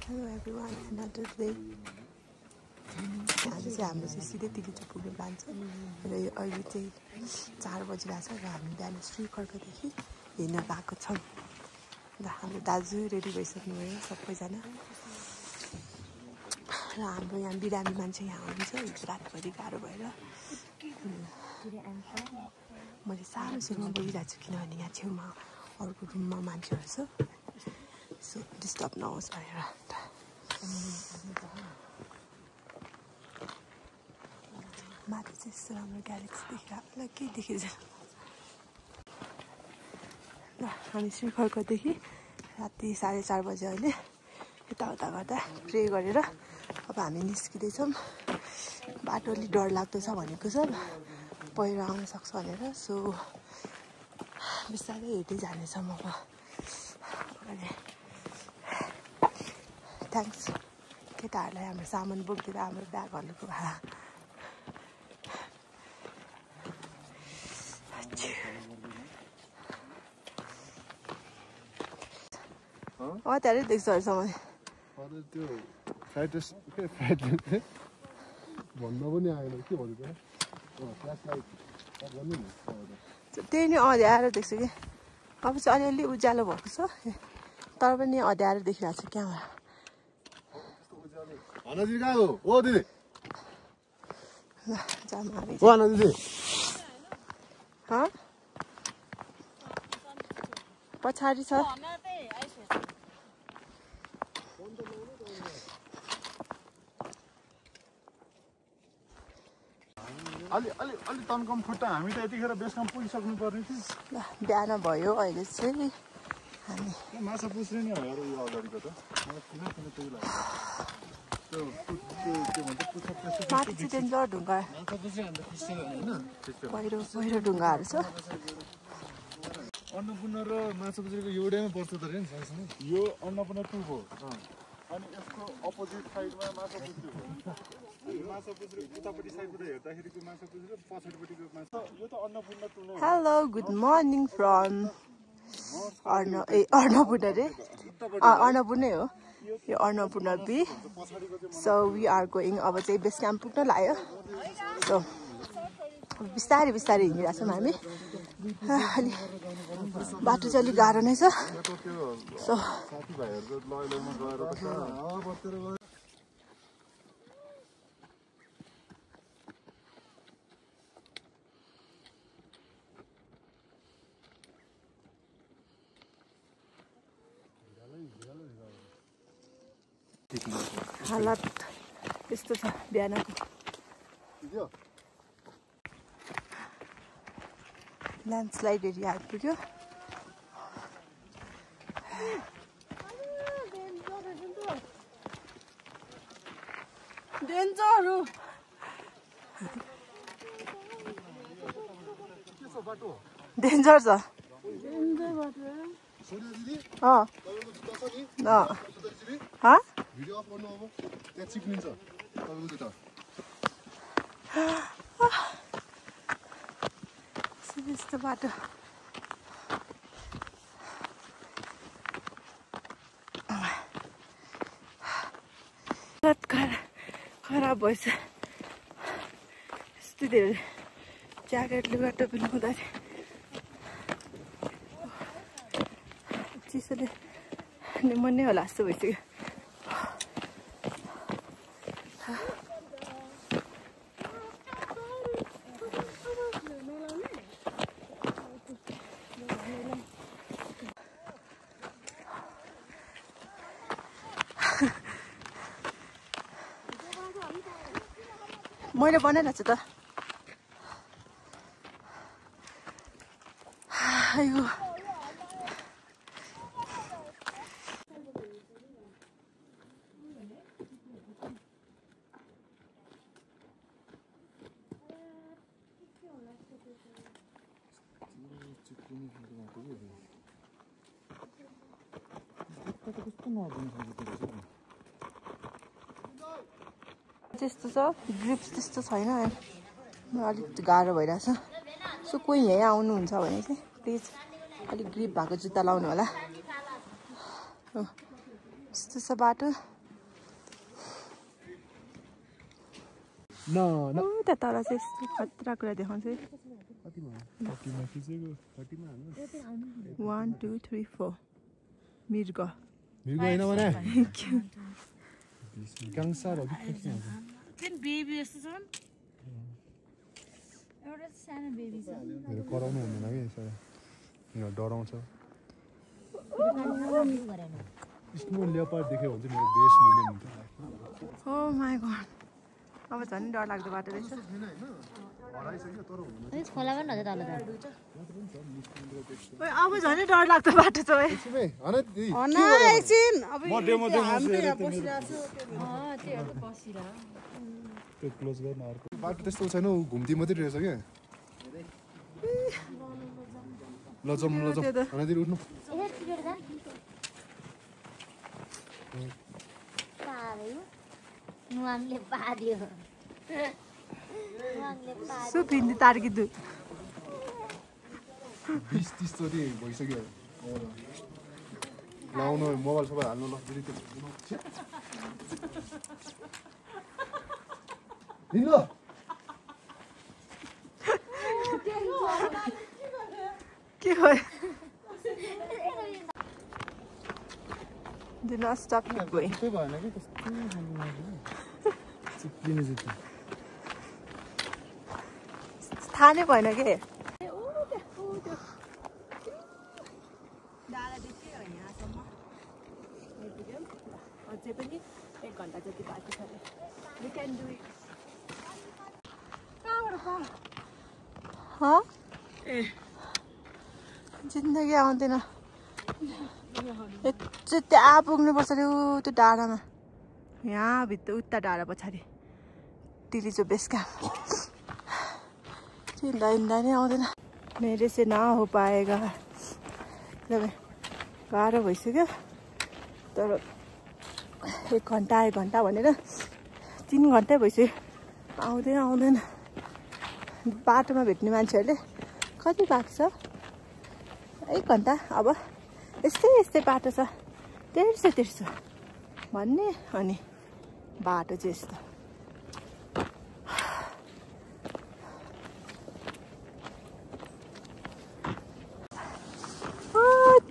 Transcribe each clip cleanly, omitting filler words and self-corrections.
Hello everyone, another day. आज चाहिँ हाम्रो चाहिँ सिधै तिलीचोक पुग्ने प्लान छ र यो अहिले चाहिँ 4 बजिरहेछ र हामी बिहान श्रीखर्कदेखि हिँड्न गएको छौँ र हाम्रो दाजु रेडी भइसक्नु भयो सबैजना र हाम्रो यहाँ बिरामी मान्छे यहाँ हुनुहुन्छ हिजो रातभरि गाह्रो भएर मैले सानो छेउमा बोलिरहेको छु किनभने यहाँ छेउमा अर्को रुममा मान्छेहरू छ सो डिस्टर्ब नहोस् भनेर माथि चाहिँ यस्तो राम्रो ग्यालेक्सी देखिरहेको के देखिन्छ र हामी श्रीखर्कदेखि राति 4:30 बजे अहिले यताउता गर्दा प्रे गरेर अब हामी निस्किँदैछौँ बाटो अलि डर लाग्दो छ भनेको छ पहिरो आउन सक्छ भनेर सो बिस्तारै हेर्दै जानेछौँ अब थ्याङ्क्स केटाहरूलाई हाम्रो सामान बोकिदिएर हाम्रो ब्यागहरूको भाडा त्यहाँनिर देख्छ अहिलेसम्म त्यो फ्राइड राइस भन्न पनि आएन के भनेको त्यही नै अँध्याएर देख्छु कि अब चाहिँ अलिअलि उज्यालो भएको छ तर पनि अँध्याएर देखिरहेको छु क्यामेरा पछाडि छ अलि तन्कम खुट्टा हामी त यतिखेर बेसकम पुगिसक्नु पर्ने थियो ल बिहान भयो अहिले चाहिँ हामी माछा पुछ्रे नि हो यो अगाडिको त माथि चाहिँ डेन्जर ढुङ्गा पहिरो ढुङ्गाहरू छ अन्नपूर्ण र माछा पुछ्रेको एउटैमा पर्छ त रे यो अन्नपूर्ण 2 हो अनि यसको अपोजिट साइडमा माछा पुछ्रे हो माछा पुछ्रे उतापट्टि साइडबाट हेर्दाखेरिको माछा पुछ्रे पछाडिपट्टिको माछा यो त अन्नपूर्ण 2 हो hello good morning from Annapurna रे अन्नपूर्णै हो यो Annapurna B so we are going अब चाहिँ बेस क्याम्प पुग्न लाग्यो सो बिस्तारै बिस्तारै हिँडिरहेको छौँ हामी अलि बाटो चाहिँ अलिक गाह्रो नै छ सो हालत यस्तो छ बिहानको ल्यान्डस्लाइड एरिया आइपुग्यो डेन्जर छ भिडियो अफ गर्नु अब त्यहाँ चिप्लिन्छ तपाईँको त्यो यस्तो बाटो खराब भएछ यस्तो धेरै ज्याकेट लुगा टोपी लगाउँदाखेरि चिसोले निमोनिया होला जस्तो भइसक्यो मैले बनाइरहेको छु त आयो त्यस्तो छ ग्रिप्स त्यस्तो छैन अलिक गाह्रो भइरहेछ सो कोही यहीँ आउनुहुन्छ भने चाहिँ प्लिज अलिक ग्रिप भएको जुत्ता लाउनु होला यस्तो छ बाटो त्यहाँ तल चाहिँ यस्तो खतरा कुरा देखाउँछ 1 2 3 4 मृग होइन भने गाङसार बेबी जस्तो छ एउटा सानो बेबी छ कराउनु हुँदैन कि यसो डराउँछ स्नो लेपर्ड देख्यो भने चाहिँ मेरो बेस मुभमेन्ट हुन्छ ओ माय गॉड अब झन् डर लाग्दो बाटो रहेछ खोला पनि नजाऊ तल ओइ अब झन् डर लाग्दो बाटो छ ओइ हैन एकछिन अब म डेमो देखाउँछु त्यो क्लोज गर्न अर्को बाटो त्यस्तो छैन घुम्ती मात्रै रहेछ के लजम अनातिर उठ्नु नुवाङले पादियो सुपिन्दी तार्किदु 20-30 चोटि भइसक्यो लाउनु मोबाइल सबै हाल्नु ल लिनु के हो Do not stop keep going. त्यो भएन के त्यस्तो चिप्लिने जुत्ता थाहा नै भएन के अझै पनि 1 घण्टा जति बाँकी छ we can do it हाँ ए जिन्दगी आउँदैन एकचोटि त्यहाँ पुग्नुपर्छ अरे त्यो डाँडामा यहाँ भित्र उता डाँडा पछाडि तिलिचो बेस क्याम्प हिँड्दा हिँड्दा नै आउँदैन मेरे से ना हो पाएगा एकदमै गाह्रो भइसक्यो तर 1 घन्टा भनेर 3 घन्टै भइसक्यो आउँदैन बाटोमा भेट्ने मान्छेहरूले कति बाँकी छ 1 घन्टा अब यस्तै बाटो छ तेर्सो भन्ने अनि बाटो चाहिँ यस्तो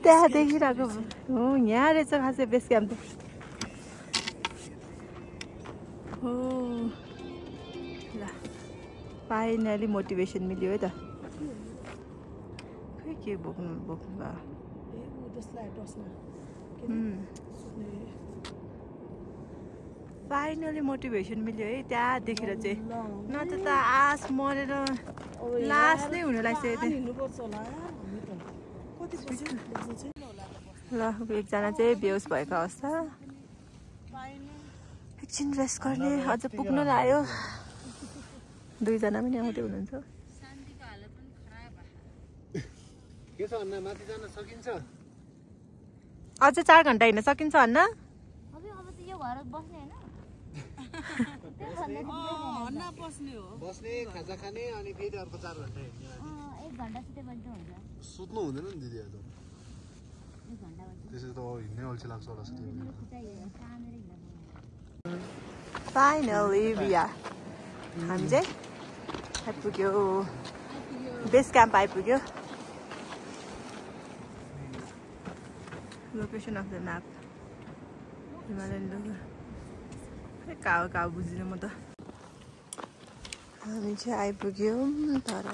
त्यहाँ देखिरहेको हो यहाँ रहेछ खासै बेस क्याम्प हो ल फाइनली मोटिभेसन मिल्यो है त खै के बोक्नु फाइनली मोटिभेसन मिल्यो है त्यहाँ देखेर चाहिँ न त आस मरेर लास नै हुन लागिसकेको ल एकजना चाहिँ बेहोस भएको अवस्था एकछिन रेस्ट गर्ने अझ पुग्न लाग्यो 2 जना पनि आउँदै हुनुहुन्छ के छ अन्न माथि जान सकिन्छ अझ 4 घण्टा हिँड्न सकिन्छ अन्न अब त यो घर बस्ने हैन बस्ने खाजा खाने अनि फेरि अर्को 4 घण्टा हिँड्ने 1 घण्टा सुते पनि हुन्छ सुत्नु हुँदैन नि दिदी आज 1 घण्टा त्यसै त हिँड्नै अल्छी लाग्छ होला फाइनली हामी चाहिँ आइपुग्यो बेस क्याम्प आइपुग्यो location of the map Himalayan logo cow बुझिनँ म त हामी चाहिँ आइपुग्यौँ तर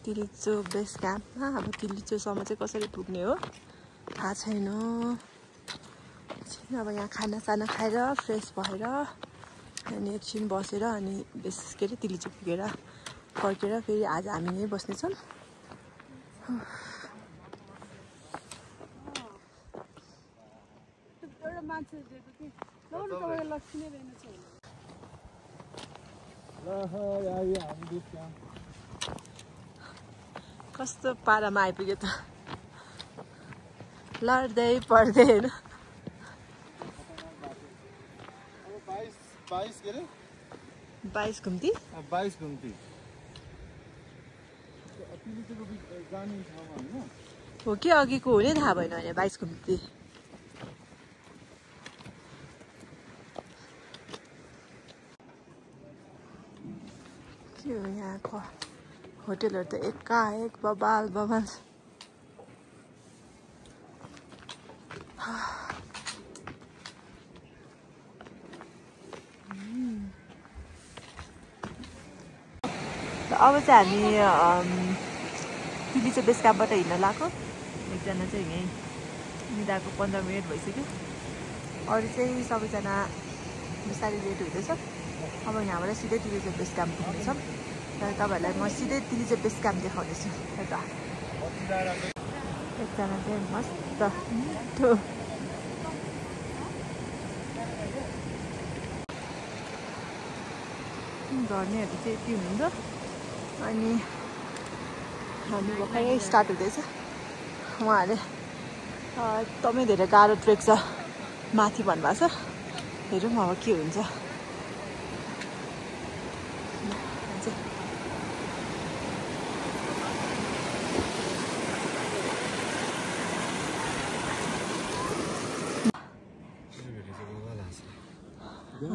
तिलिचो बेस क्याम्पमा अब तिलिचोसम्म चाहिँ कसरी पुग्ने हो थाहा छैन अब यहाँ खानासाना खाएर फ्रेस भएर अनि एकछिन बसेर अनि बेस के अरे तिलिचो पुगेर फर्केर फेरि आज हामी यहीँ बस्नेछौँ कस्तो पारामा आइपुग्यो त लड्दै पर्दै होइन 22 के रे 22 घुम्ती 22 घुम्ती जाने ठाउँमा हैन हो कि अघिको हो नि थाहा भएन भने 22 घुम्ती यहाँको होटलहरू त एकाएक बबाल बबाल अब चाहिँ हामी तिलीचे बेस क्याम्पबाट हिँड्न लाग्यो एकजना चाहिँ यहीँ निदाको 15 मिनट भइसक्यो अरू चाहिँ सबैजना बिस्तारै रेडी हुँदैछ अब यहाँबाट सिधै तिलीचे बेस क्याम्प पुग्नेछौँ तर तपाईँहरूलाई म सिधै तिलीचे बेस क्याम्प देखाउँदैछु यता एकजना चाहिँ मस्त मिठो झर्नेहरू चाहिँ यति हुन्छ अनि हामी भर्खरै स्टार्ट हुँदैछ उहाँहरूले एकदमै धेरै गाह्रो ट्रेक छ माथि भन्नुभएको छ हेरौँ अब के हुन्छ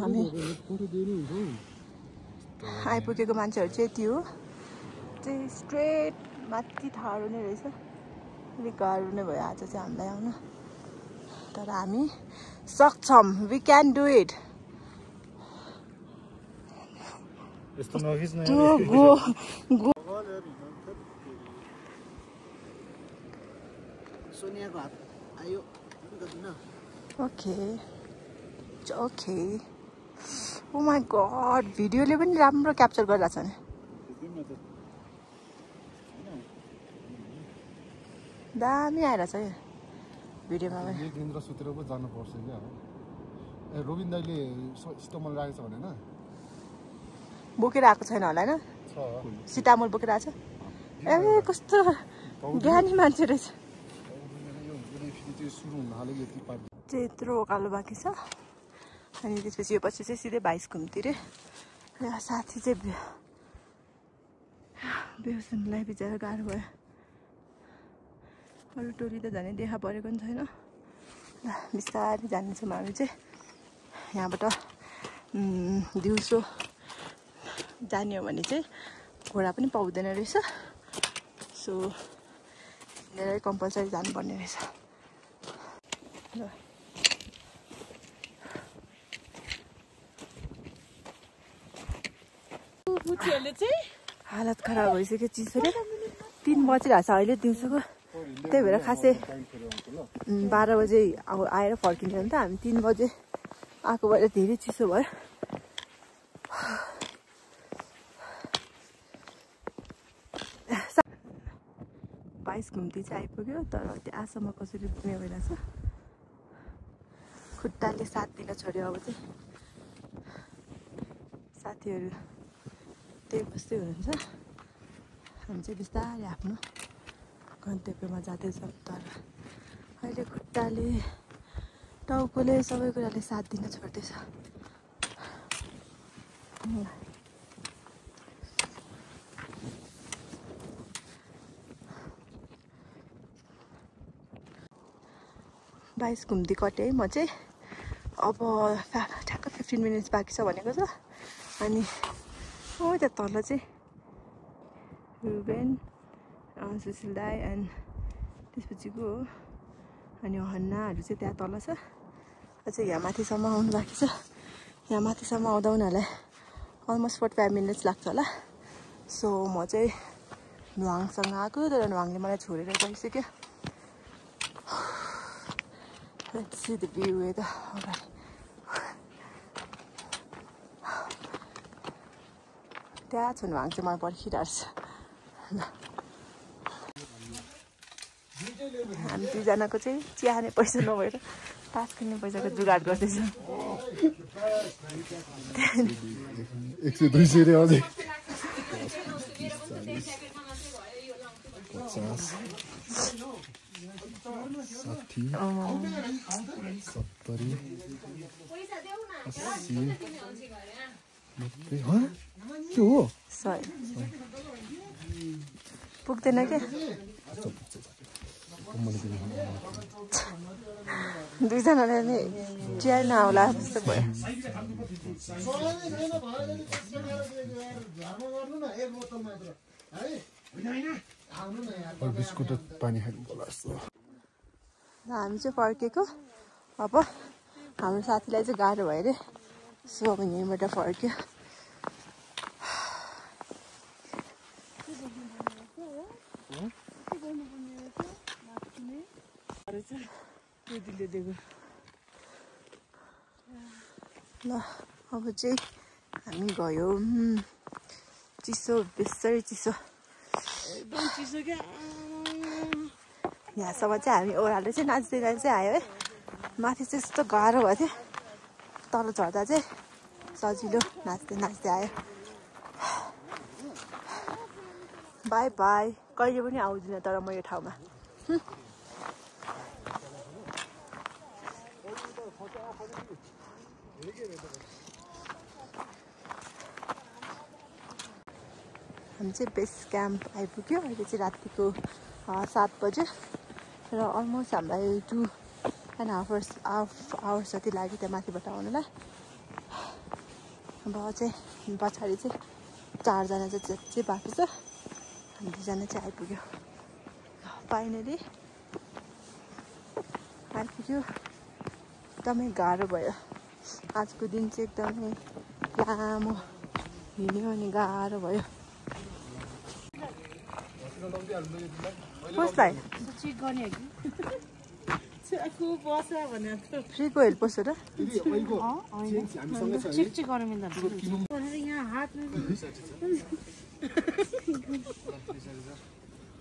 हामी आइपुगेको मान्छेहरू चाहिँ यति हो चाहिँ स्ट्रेट माथि थाहा हुने रहेछ अलिक गाह्रो नै भयो आज चाहिँ हामीलाई आउन तर हामी सक्छौँ we can do it okay okay oh my god भिडियोले पनि राम्रो क्याप्चर गरिरहेछ नि दामी आइरहेछ क्या भिडियोमा पनि सुतेर पो जानुपर्छ क्या ए रोबिन दाइले सिटामोल राखेको छ भनेन बोकेर आएको छैन होला होइन सिटामोल बोकेर आएको छ ए कस्तो ज्ञानी मान्छे रहेछ त्यत्रो उकालो बाँकी छ अनि त्यसपछि यो पछि चाहिँ सिधै 22 घुमतिर साथी चाहिँ बेहोस हुनुलाई बिचरा गाह्रो भयो अरू टोली त झन् देखा परेको पनि छैन ल बिस्तारै जानेछौँ हामी चाहिँ यहाँबाट दिउँसो जाने हो भने चाहिँ घोडा पनि पाउँदैन रहेछ सो धेरै कम्पलसरी जानुपर्ने रहेछ ल हालत खराब भइसक्यो चिसोले 3 बजिरहेछ अहिले दिउँसोको त्यही भएर खासै 12 बजे आएर फर्किन्छ नि त हामी 3 बजे आएको भएर धेरै चिसो भयो 22 घुम्ती चाहिँ आइपुग्यो तर त्यहाँसम्म कसरी पुग्ने भइरहेछ खुट्टाले साथ दिन छोड्यो अब चाहिँ साथीहरू त्यही बस्दै हुनुहुन्छ हामी चाहिँ बिस्तारै आफ्नो गन्तव्यमा जाँदैछौँ तर अहिले खुट्टाले टाउकोले सबै कुराले साथ दिन छोड्दैछ बाइस घुम्ती कटेँ म चाहिँ अब ठ्याक्क 15 मिनट्स बाँकी छ भनेको छ अनि हो त्यहाँ तल चाहिँ रुबेन सुशील दाई एन्ड त्यसपछिको हो अनि हन्नाहरू चाहिँ त्यहाँ तल छ अझै यहाँ माथिसम्म आउनु बाँकी छ यहाँ माथिसम्म आउँदा उनीहरूलाई अलमोस्ट 45 मिनट्स लाग्छ होला सो म चाहिँ नुहाङसँग आएको तर नुहाङले मलाई छोडेर गइसक्यो Let's see the view with alright. That's when I'm going to हामी दुईजनाको चाहिँ चिया खाने पैसा नभएर तास किन्ने पैसाको जुगाड गर्दैछ 100-200 रे अझै 50 70 80 हो पुग्दैन के दुईजनालाई नै चियर नआउला जस्तो भयो बिस्कुट पानी खानु पर्ला जस्तो हामी चाहिँ फर्केको अब हाम्रो साथीलाई चाहिँ गाह्रो भयो अरे सो अब यहीँबाट फर्क्यो ल अब चाहिँ हामी गयो चिसो बेसरी चिसो एकदम चिसो क्या यहाँसम्म चाहिँ हामी ओह्रालो चाहिँ नाच्दै नाच्दै आयो है माथि चाहिँ यस्तो गाह्रो भएको थियो तल झर्दा चाहिँ सजिलो नाच्दै नाच्दै आयो बाई बाई कहिले पनि आउँदिनँ तर म यो ठाउँमा हामी चाहिँ बेस क्याम्प आइपुग्यो अहिले चाहिँ रातिको 7 बज्यो र अलमोस्ट हामीलाई 2.5 आवर्स जति लाग्यो त्यहाँ माथिबाट आउनुलाई अब चाहिँ पछाडि चाहिँ 4 जना चाहिँ बाँकी छ हामी 2 जना चाहिँ आइपुग्यो फाइनली आइपुग्यो एकदमै गाह्रो भयो आजको दिन चाहिँ एकदमै लामो हिँड्यो अनि गाह्रो भयो कसलाई चेक गर्ने हो कि बस्छ भने फ्रीको हेल्प पस्छ र चेक चाहिँ गर्नु मिल्दैन यहाँ हात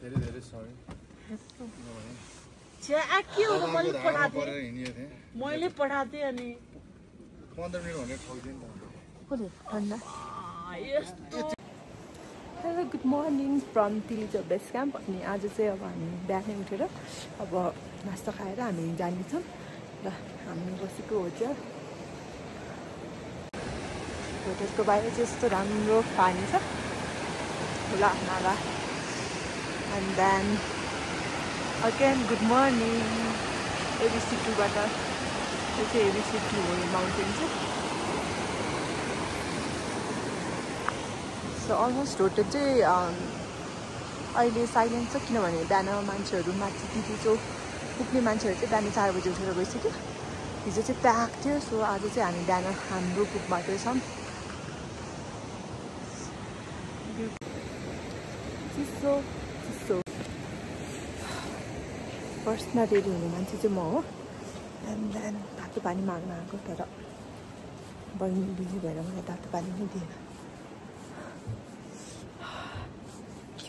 धेरै सरी के हो मैले पठाएको थिएँ अनि 15 मिनट भने ठोक्दिन ठन्डा hello good morning from Tilicho base camp अनि आज चाहिँ अब हामी बिहानै उठेर अब नास्ता खाएर हामी जानेछौँ र हामी बसेको होटलको बाहिर चाहिँ यस्तो राम्रो पानी छ खुला नाला and then again good morning ABC 2बाट यो चाहिँ एबिसी 2 हो माउन्टेन चाहिँ सो अलमोस्ट होटल चाहिँ अहिले साइलेन्ट छ किनभने बिहान मान्छेहरू माथि दिदी चौक पुग्ने मान्छेहरू चाहिँ बिहान 4 बजी उठेर गइसक्यो हिजो चाहिँ प्याक थियो सो आज चाहिँ हामी बिहान हाम्रो पुगबाट छौँ चिसो चिसो फर्स्टमा रेडी हुने मान्छे चाहिँ म हो एन्ड देन तातो पानी माग्न आएको तर बहिनी बिजी भएर मलाई तातो पानी नै दिएन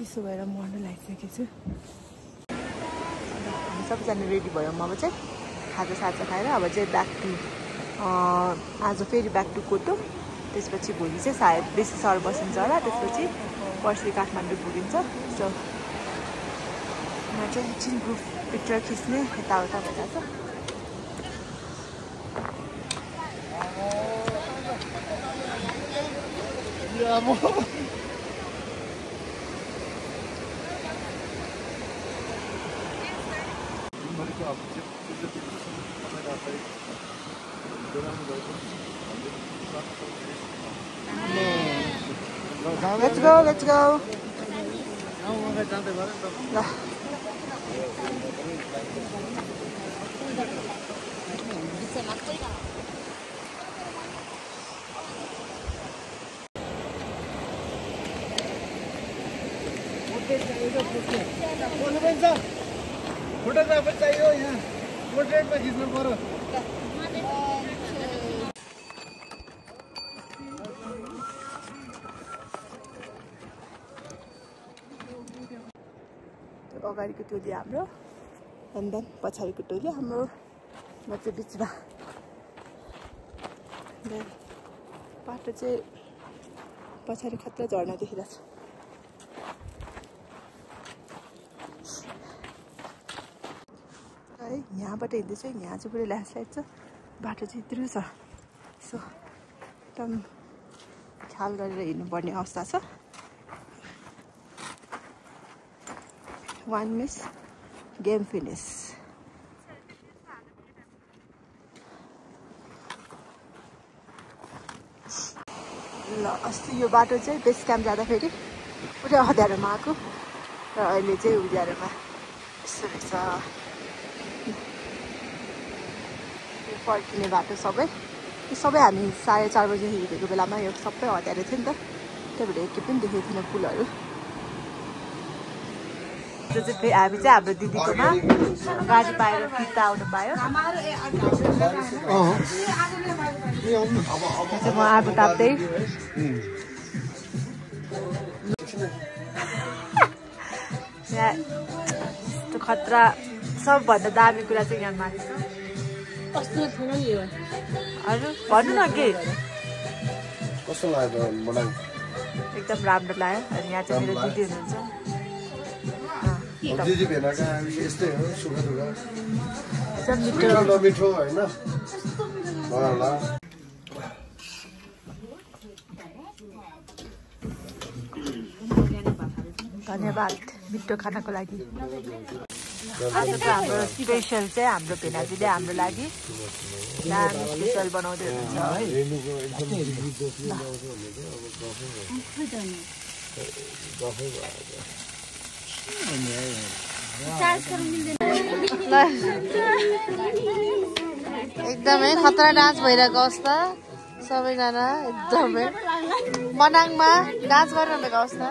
चिसो भएर मर्न लागिसकेको छु हामी सबैजना रेडी भयौँ अब चाहिँ खाजा खाएर अब चाहिँ ब्याक टु आज फेरि ब्याक टु कोटो त्यसपछि भोलि चाहिँ सायद बेसी सर बसिन्छ होला त्यसपछि पर्सि काठमाडौँ पुगिन्छ सो म चाहिँ एकछिन ग्रुप पिक्चर खिच्ने यताउता भइरहेको छ Let's go, let's go. Photographer चाहियो यहाँ पोर्ट्रेटमा खिच्नु पर्यो अगाडिको टोली हाम्रो एन्ड देन पछाडिको टोली हाम्रो म चाहिँ बिचमा बाटो चाहिँ पछाडि खतरा झर्ना देखिरहेको छ है यहाँबाट हिँड्दैछ यहाँ चाहिँ पुरै ल्यान्डस्लाइड छ बाटो चाहिँ यत्रो छ सो एकदम ख्याल गरेर हिँड्नुपर्ने अवस्था छ वान मिस गेम फिनिस ल अस्ति यो बाटो चाहिँ बेस क्याम्प जाँदाखेरि पुरै अँध्यारोमा आएको र अहिले चाहिँ उज्यारोमा यस्तो रहेछ फर्किने बाटो सबै हामी 4:30 बजे हिँडेको बेलामा यो सबै अँध्यारो थियो नि त त्यही भएर एकै पनि देखेको थिएन पुलहरू हामी चाहिँ हाम्रो दिदीकोमा गाडी पाएर फिर्ता आउनु पायो म आगो ताप्दै यहाँ यस्तो खतरा सबभन्दा दामी कुरा चाहिँ यहाँ माथि छ हजुर भन्नु न के कस्तो लाग्यो एकदम राम्रो लाग्यो अनि यहाँ चाहिँ मेरो दिदी हुनुहुन्छ दिदी भेनाका यस्तै हो सुख दुःख एकदम मिठो होइन धन्यवाद मिठो खानाको लागि आज त हाम्रो स्पेसल चाहिँ हाम्रो भेनाजीले हाम्रो लागि स्पेसल बनाउँदै हुनुहुन्छ है एकदमै खतरा डान्स भइरहेको अवस्था सबैजना एकदमै मनाङमा डान्स गरिरहेको अवस्था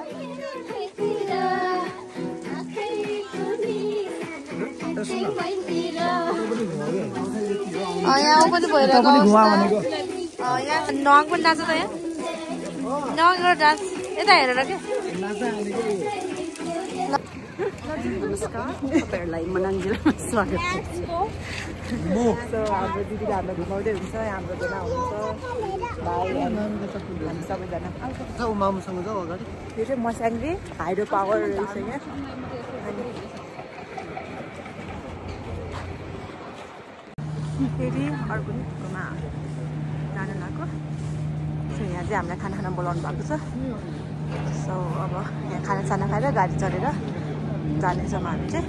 यहाँ पनि भइरहेको यहाँ नङ पनि डान्स त यहाँ नङ डान्स यता हेरेर के नमस्कार तपाईँहरूलाई मनाङ जिल्लामा स्वागत छ हाम्रो दिदीले हामीलाई घुमाउँदै हुन्छ हाम्रो भेना हुनुहुन्छ भाइ हामी सबैजना मामुसँग जाऊ अगाडि यो चाहिँ मस्याङ्गी हाइड्रो पावर रहेछ यहाँ फेरि अर्को घुमा जानु लाग्यो सो यहाँ चाहिँ हामीलाई खाना बोलाउनु भएको छ सो अब यहाँ खानासाना खाएर गाडी चढेर जानेछौँ हामी चाहिँ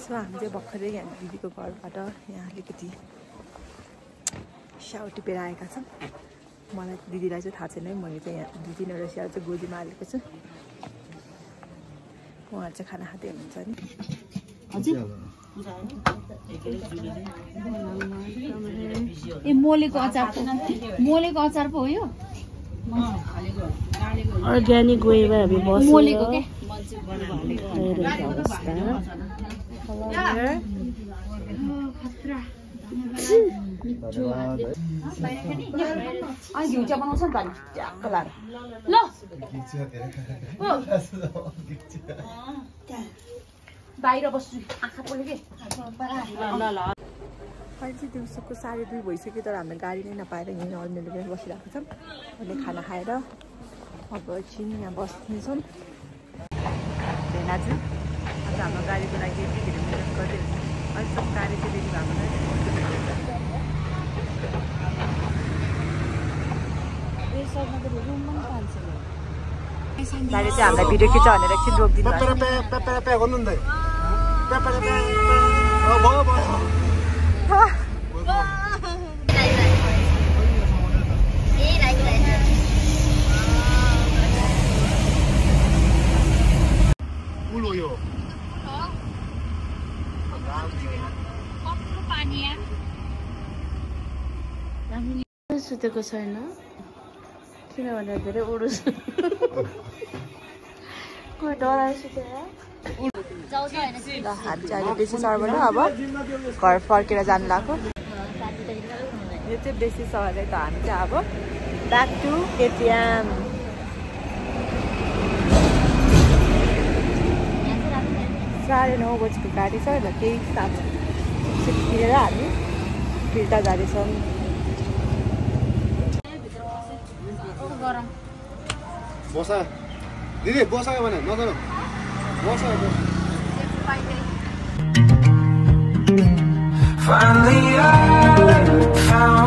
सो हामी चाहिँ भर्खरै यहाँ दिदीको घरबाट यहाँ अलिकति स्याउ टिपेर आएका छौँ मलाई दिदीलाई चाहिँ थाहा छैन मैले चाहिँ यहाँ 2-3 स्याउ चाहिँ गोजीमा हालेको छु उहाँहरू चाहिँ खाना खाँदै हुनुहुन्छ नि ए मोलेको अचार पो हो यो अर्ग्यानिक वेमा हामी बसेर मोलेको के घिउचा बनाउँछ नि त ट्याक्क लाएर ल बाहिर बस्छु आँखा पोल्यो के अहिले चाहिँ दिउँसोको 2:30 भइसक्यो तर हामीले गाडी नै नपाएर यहीँ अल्मेलुमा बसिरहेको छौँ अहिले खाना खाएर अब एकछिन यहाँ बस्नेछौँ भेनाजु आज हाम्रो गाडीको लागि यति धेरै मिहिनेत गर्दै अहिलेसम्म गाडी चाहिँ रेडी भएको छैन गाडी चाहिँ हामीलाई भिडियो खिच्छ भनेर एकछिन रोकिदिनु सुतेको छैन किनभने धेरै उडु कोही डराएर सुतेर ल हामी चाहिँ अहिले बेसी सहरबाट अब घर फर्केर जानु लाग्यो यो चाहिँ बेसी सहर है त हामी चाहिँ अब ब्याक टु केटिएम 9:30 बजीको गाडी छ ल केही सामान किनेर हामी फिर्ता जाँदैछौँ बसा दिदी बसायो भने नगर Finally I found